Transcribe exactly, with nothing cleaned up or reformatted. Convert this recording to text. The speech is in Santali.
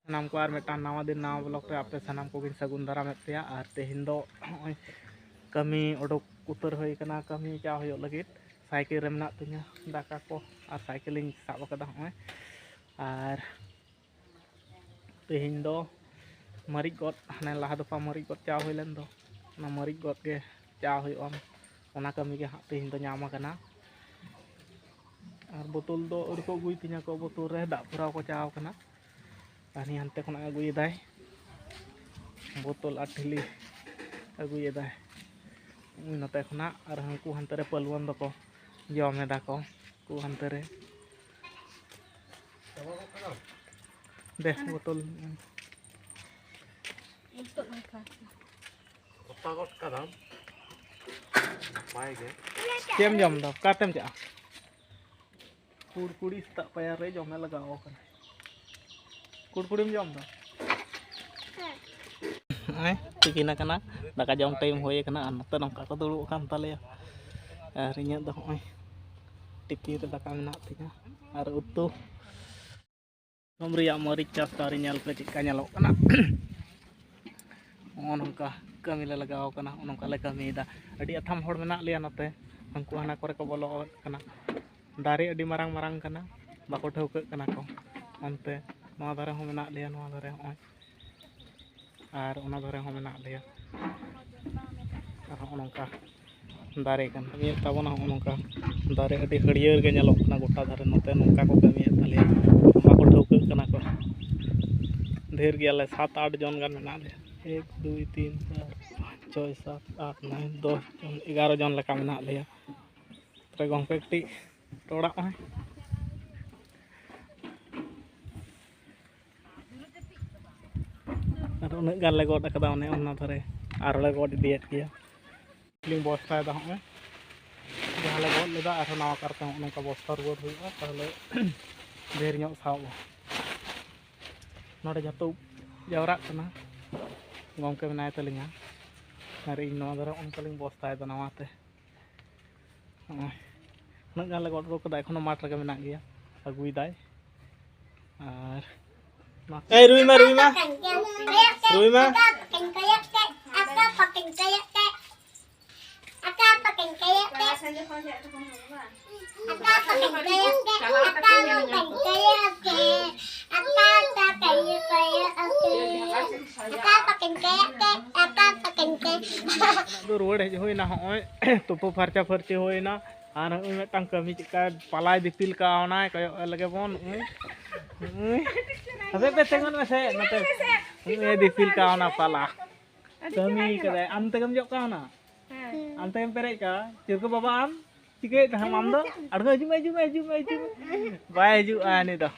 ᱥᱟᱱᱟᱢ ᱠᱚ ᱟᱨ ᱢᱤᱫᱴᱟᱝ ᱱᱟᱣᱟ ᱫᱤᱱ, ᱱᱟᱣᱟ ᱵᱞᱚᱜ ᱨᱮ ᱟᱯᱮ ᱥᱟᱱᱟᱢ ᱠᱚᱜᱮᱧ ᱥᱟᱹᱜᱩᱱ ᱫᱟᱨᱟᱢᱮᱫ ᱯᱮᱭᱟ᱾ ᱟᱨ ᱛᱮᱦᱮᱧ ᱫᱚ ᱱᱚᱜᱼᱚᱭ ᱠᱟᱹᱢᱤ ᱚᱰᱚᱠ ᱩᱛᱟᱹᱨ ᱦᱩᱭ ᱟᱠᱟᱱᱟ, ᱠᱟᱹᱢᱤ ᱪᱟᱣ ᱦᱩᱭᱩᱜ ᱞᱟᱹᱜᱤᱫ᱾ ᱥᱟᱭᱠᱮᱞ ᱨᱮ ᱢᱮᱱᱟᱜ ᱛᱤᱧᱟᱹ ᱫᱟᱠᱟ ᱠᱚ, ᱟᱨ ᱥᱟᱭᱠᱮᱞ ᱤᱧ ᱥᱟᱵ ᱟᱠᱟᱫᱟ ᱱᱚᱜᱼᱚᱭ᱾ ᱟᱨ ᱛᱮᱦᱮᱧ ᱫᱚ ᱢᱟᱹᱨᱤᱪ ᱜᱚᱫ, ᱦᱟᱱᱮ ᱞᱟᱦᱟ ᱫᱚᱯᱷᱟ ᱢᱟᱹᱨᱤᱪ ᱜᱚᱫ ᱪᱟᱣ ᱦᱩᱭ ᱞᱮᱱ ᱫᱚ, ᱚᱱᱟ ᱢᱟᱹᱨᱤᱪ ᱜᱚᱫ ᱜᱮ ᱪᱟᱣ ᱦᱩᱭᱩᱜᱼᱟ᱾ ᱚᱱᱟ ᱠᱟᱹᱢᱤ ᱜᱮ ᱦᱟᱸᱜ ᱛᱮᱦᱮᱧ ᱫᱚ ᱧᱟᱢ ᱟᱠᱟᱱᱟ᱾ ᱟᱨ ᱵᱳᱛᱚᱞ ᱫᱚ ᱟᱹᱣᱨᱤ ᱠᱚ ᱟᱹᱜᱩᱭ ᱛᱤᱧᱟᱹ ᱠᱚ, ᱵᱳᱛᱚᱞ ᱨᱮ ᱫᱟᱜ ᱵᱷᱚᱨᱟᱣ ᱠᱚ ᱪᱟᱣ ᱠᱟᱱᱟ᱾ ᱦᱟᱹᱱᱤ ᱦᱟᱱᱛᱮ ᱠᱷᱚᱱᱟᱜ ᱟᱹᱜᱩᱭᱮᱫᱟᱭ, ᱵᱳᱛᱚᱞ ᱟᱨ ᱴᱷᱤᱞᱤ ᱟᱹᱜᱩᱭᱮᱫᱟᱭ ᱱᱚᱛᱮ ᱠᱷᱚᱱᱟᱜ᱾ ᱟᱨ ᱦᱟᱹᱱᱠᱩ ᱦᱟᱱᱛᱮ ᱨᱮ ᱯᱟᱹᱞᱣᱟᱹᱱ ᱫᱚᱠᱚ ᱡᱚᱢ ᱮᱫᱟ ᱠᱚ, ᱩᱱᱠᱩ ᱦᱟᱱᱛᱮ ᱨᱮ᱾ ᱫᱮ, ᱵᱳᱛᱚᱞ᱾ ᱱᱤᱛᱚᱜ ᱱᱚᱝᱠᱟ᱾ ᱚᱛᱟ ᱜᱚᱫ ᱠᱟᱫᱟᱢ᱾ ᱱᱟᱯᱟᱭ ᱜᱮ᱾ ᱪᱮᱫ ᱮᱢ ᱡᱚᱢ ᱫᱟ? ᱚᱠᱟᱛᱮᱢ ᱪᱟᱜᱼᱟ? ᱠᱩᱲᱠᱩᱲᱤ ᱥᱮᱛᱟᱜ ᱯᱟᱭᱟᱨ ᱨᱮ ᱡᱚᱢᱮ ᱞᱟᱜᱟᱣ ᱠᱟᱱᱟ᱾ ᱠᱩᱲᱠᱩᱲᱤᱢ ᱡᱚᱢ ᱫᱟ? ᱱᱚᱜᱼᱚᱭ ᱛᱤᱠᱤᱱ ᱟᱠᱟᱱᱟ, ᱫᱟᱠᱟ ᱡᱚᱢ ᱴᱟᱭᱤᱢ ᱦᱩᱭ ᱟᱠᱟᱱᱟ, ᱟᱨ ᱱᱚᱛᱮ ᱱᱚᱝᱠᱟ ᱠᱚ ᱫᱩᱲᱩᱵ ᱟᱠᱟᱱ ᱛᱟᱞᱮᱭᱟ᱾ ᱟᱨ ᱤᱧᱟᱹᱜ ᱫᱚ ᱱᱚᱜᱼᱚᱭ ᱴᱤᱯᱤᱱ ᱨᱮ ᱫᱟᱠᱟ ᱢᱮᱱᱟᱜ ᱛᱤᱧᱟ ᱟᱨ ᱩᱛᱩ᱾ ᱫᱤᱥᱚᱢ ᱨᱮᱭᱟᱜ ᱢᱟᱹᱨᱤᱪ ᱪᱟᱥ ᱫᱟᱨᱮ ᱧᱮᱞ ᱯᱮ ᱪᱮᱫ ᱞᱮᱠᱟ ᱧᱮᱞᱚᱜ ᱠᱟᱱᱟ᱾ ᱱᱚᱜᱼᱚ ᱱᱚᱝᱠᱟ ᱠᱟᱹᱢᱤ ᱞᱮ ᱞᱟᱜᱟᱣ ᱠᱟᱱᱟ, ᱱᱚᱜᱼᱚ ᱱᱚᱝᱠᱟ ᱞᱮ ᱠᱟᱹᱢᱤᱭᱮᱫᱟ᱾ ᱟᱹᱰᱤ ᱟᱛᱷᱟᱢ ᱦᱚᱲ ᱢᱮᱱᱟᱜ ᱞᱮᱭᱟ ᱱᱚᱛᱮ, ᱩᱱᱠᱩ ᱦᱟᱱᱟ ᱠᱚᱨᱮ ᱠᱚ ᱵᱚᱞᱚ ᱠᱟᱱᱟ᱾ ᱫᱟᱨᱮ ᱟᱹᱰᱤ ᱢᱟᱨᱟᱝ ᱢᱟᱨᱟᱝ ᱠᱟᱱᱟ, ᱵᱟᱠᱚ ᱴᱷᱟᱹᱣᱠᱟᱹᱜ ᱠᱟᱱᱟ ᱠᱚ᱾ ᱚᱱᱛᱮ ᱱᱚᱣᱟ ᱫᱷᱟᱨᱮ ᱦᱚᱸ ᱢᱮᱱᱟᱜ ᱞᱮᱭᱟ, ᱱᱚᱣᱟ ᱫᱷᱟᱨᱮ ᱦᱚᱸᱜᱼᱚᱭ, ᱟᱨ ᱚᱱᱟ ᱫᱷᱟᱨᱮ ᱦᱚᱸ ᱢᱮᱱᱟᱜ ᱞᱮᱭᱟ᱾ ᱟᱨ ᱦᱚᱸᱜᱼᱚ ᱱᱚᱝᱠᱟ ᱫᱟᱨᱮ ᱠᱟᱱᱟ, ᱧᱮᱞ ᱛᱟᱵᱚᱱᱟ, ᱦᱚᱸᱜᱼᱚ ᱱᱚᱝᱠᱟ ᱫᱟᱨᱮ ᱟᱹᱰᱤ ᱦᱟᱹᱨᱭᱟᱹᱲ ᱜᱮ ᱧᱮᱞᱚᱜ ᱠᱟᱱᱟ ᱜᱚᱴᱟ ᱫᱷᱟᱨᱮ᱾ ᱱᱚᱛᱮ ᱱᱚᱝᱠᱟ ᱠᱚ ᱠᱟᱹᱢᱤᱭᱮᱫ ᱛᱟᱞᱮᱭᱟ, ᱵᱟᱠᱚ ᱴᱷᱟᱹᱣᱠᱟᱹᱜ ᱠᱟᱱᱟ ᱠᱚ᱾ ᱰᱷᱮᱨ ᱜᱮᱭᱟᱞᱮ, ᱥᱟᱛ ᱟᱴ ᱡᱚᱱ ᱜᱟᱱ ᱢᱮᱱᱟᱜ ᱞᱮᱭᱟ᱾ ᱮᱠ, ᱫᱩᱭ, ᱛᱤᱱ, ᱪᱟᱨ, ᱯᱟᱸᱪ, ᱪᱷᱚᱭ, ᱥᱟᱛ, ᱟᱴ, ᱱᱚᱭ, ᱫᱚᱥ ᱡᱚᱱ, ᱮᱜᱟᱨᱚ ᱡᱚᱱ ᱞᱮᱠᱟ ᱢᱮᱱᱟᱜ ᱞᱮᱭᱟ᱾ ᱛᱚᱵᱮ ᱜᱚᱢᱠᱮ ᱠᱟᱹᱴᱤᱡ ᱨᱚᱲᱟᱜ ᱢᱮ᱾ ᱟᱨ ᱩᱱᱟᱹᱜ ᱜᱟᱱ ᱞᱮ ᱜᱚᱫ ᱟᱠᱟᱫᱟ, ᱚᱱᱮ ᱚᱱᱟ ᱫᱷᱟᱨᱮ ᱟᱨᱦᱚᱸ ᱞᱮ ᱜᱚᱫ ᱤᱫᱤᱭᱮᱫ ᱜᱮᱭᱟ᱾ ᱞᱤᱧ ᱵᱚᱥᱛᱟᱭᱮᱫᱟ ᱦᱚᱸᱜᱼᱚᱭ, ᱡᱟᱦᱟᱸ ᱞᱮ ᱜᱚᱫ ᱞᱮᱫᱟ ᱟᱨᱦᱚᱸ ᱱᱟᱣᱟ ᱠᱟᱨᱛᱮ ᱦᱚᱸᱜᱼᱚ ᱱᱚᱝᱠᱟ ᱵᱚᱥᱛᱟ ᱨᱩᱣᱟᱹᱲ ᱦᱩᱭᱩᱜᱼᱟ, ᱛᱟᱦᱚᱞᱮ ᱰᱷᱮᱨ ᱧᱚᱜ ᱥᱟᱦᱚᱵᱼᱟ᱾ ᱱᱚᱰᱮ ᱡᱷᱚᱛᱚ ᱡᱟᱣᱨᱟᱜ ᱠᱟᱱᱟ, ᱜᱚᱢᱠᱮ ᱢᱮᱱᱟᱭ ᱛᱟᱹᱞᱤᱧᱟ, ᱟᱨ ᱤᱧ ᱱᱚᱣᱟ ᱫᱷᱟᱨᱮ ᱚᱱᱠᱟ ᱞᱤᱧ ᱵᱚᱥᱛᱟᱭᱮᱫᱟ ᱱᱟᱣᱟᱛᱮ᱾ ᱱᱚᱜᱼᱚᱭ ᱩᱱᱟᱹᱜ ᱜᱟᱱ ᱞᱮ ᱜᱚᱫ ᱦᱚᱴᱚ ᱠᱟᱫᱟ, ᱮᱠᱷᱚᱱᱳ ᱢᱟᱴᱷ ᱨᱮᱜᱮ ᱢᱮᱱᱟᱜ ᱜᱮᱭᱟ, ᱟᱹᱜᱩᱭᱮᱫᱟᱭ᱾ ᱟᱨ ᱮᱭ ᱨᱩᱭ ᱢᱟ, ᱨᱩᱭ ᱢᱟ᱾ ᱨᱩᱭ ᱢᱟ᱾ ᱫᱚ ᱨᱩᱣᱟᱹᱲ ᱦᱮᱡ ᱦᱩᱭᱱᱟ, ᱦᱚᱸᱜᱼᱚᱭ ᱛᱩᱯᱩ ᱯᱷᱟᱨᱪᱟ ᱯᱷᱟᱹᱨᱪᱤ ᱦᱩᱭᱱᱟ᱾ ᱟᱨ ᱱᱚᱜᱼᱚᱭ ᱢᱤᱫᱴᱟᱝ ᱠᱟᱹᱢᱤ ᱪᱮᱫᱠᱟ ᱯᱟᱞᱟᱭ ᱫᱤᱯᱤᱞ ᱠᱟᱣᱱᱟᱭ, ᱠᱚᱭᱚᱜ ᱞᱮᱜᱮ ᱵᱚᱱ᱾ ᱱᱚᱜᱼᱚᱭ, ᱱᱚᱜᱼᱚᱭ᱾ ᱦᱟᱯᱮ ᱯᱮ ᱛᱤᱸᱜᱩᱱ ᱢᱮᱥᱮ, ᱱᱚᱛᱮ᱾ ᱱᱚᱜᱼᱚᱭ ᱫᱤᱯᱤᱞ ᱠᱟᱣᱱᱟ ᱯᱟᱞᱟ᱾ ᱠᱟᱹᱢᱤ ᱠᱟᱫᱟᱭ᱾ ᱟᱢ ᱛᱮᱜᱮᱢ ᱡᱚᱜ ᱠᱟᱣᱱᱟ? ᱟᱢ ᱛᱮᱜᱮᱢ ᱯᱮᱨᱮᱡ ᱠᱟᱣᱟ? ᱪᱤᱨᱠᱩ ᱵᱟᱵᱟ, ᱟᱢ ᱪᱤᱠᱟᱹᱭᱮᱫ ᱛᱟᱦᱮᱸᱢ ᱟᱢ ᱫᱚ? ᱟᱬᱜᱚ ᱦᱤᱡᱩᱜ ᱢᱮ, ᱦᱤᱡᱩᱜ ᱢᱮ, ᱦᱤᱡᱩᱜ ᱢᱮ, ᱦᱤᱡᱩᱜ ᱢᱮ᱾ ᱵᱟᱭ ᱦᱤᱡᱩᱜᱼᱟ ᱩᱱᱤ ᱫᱚ᱾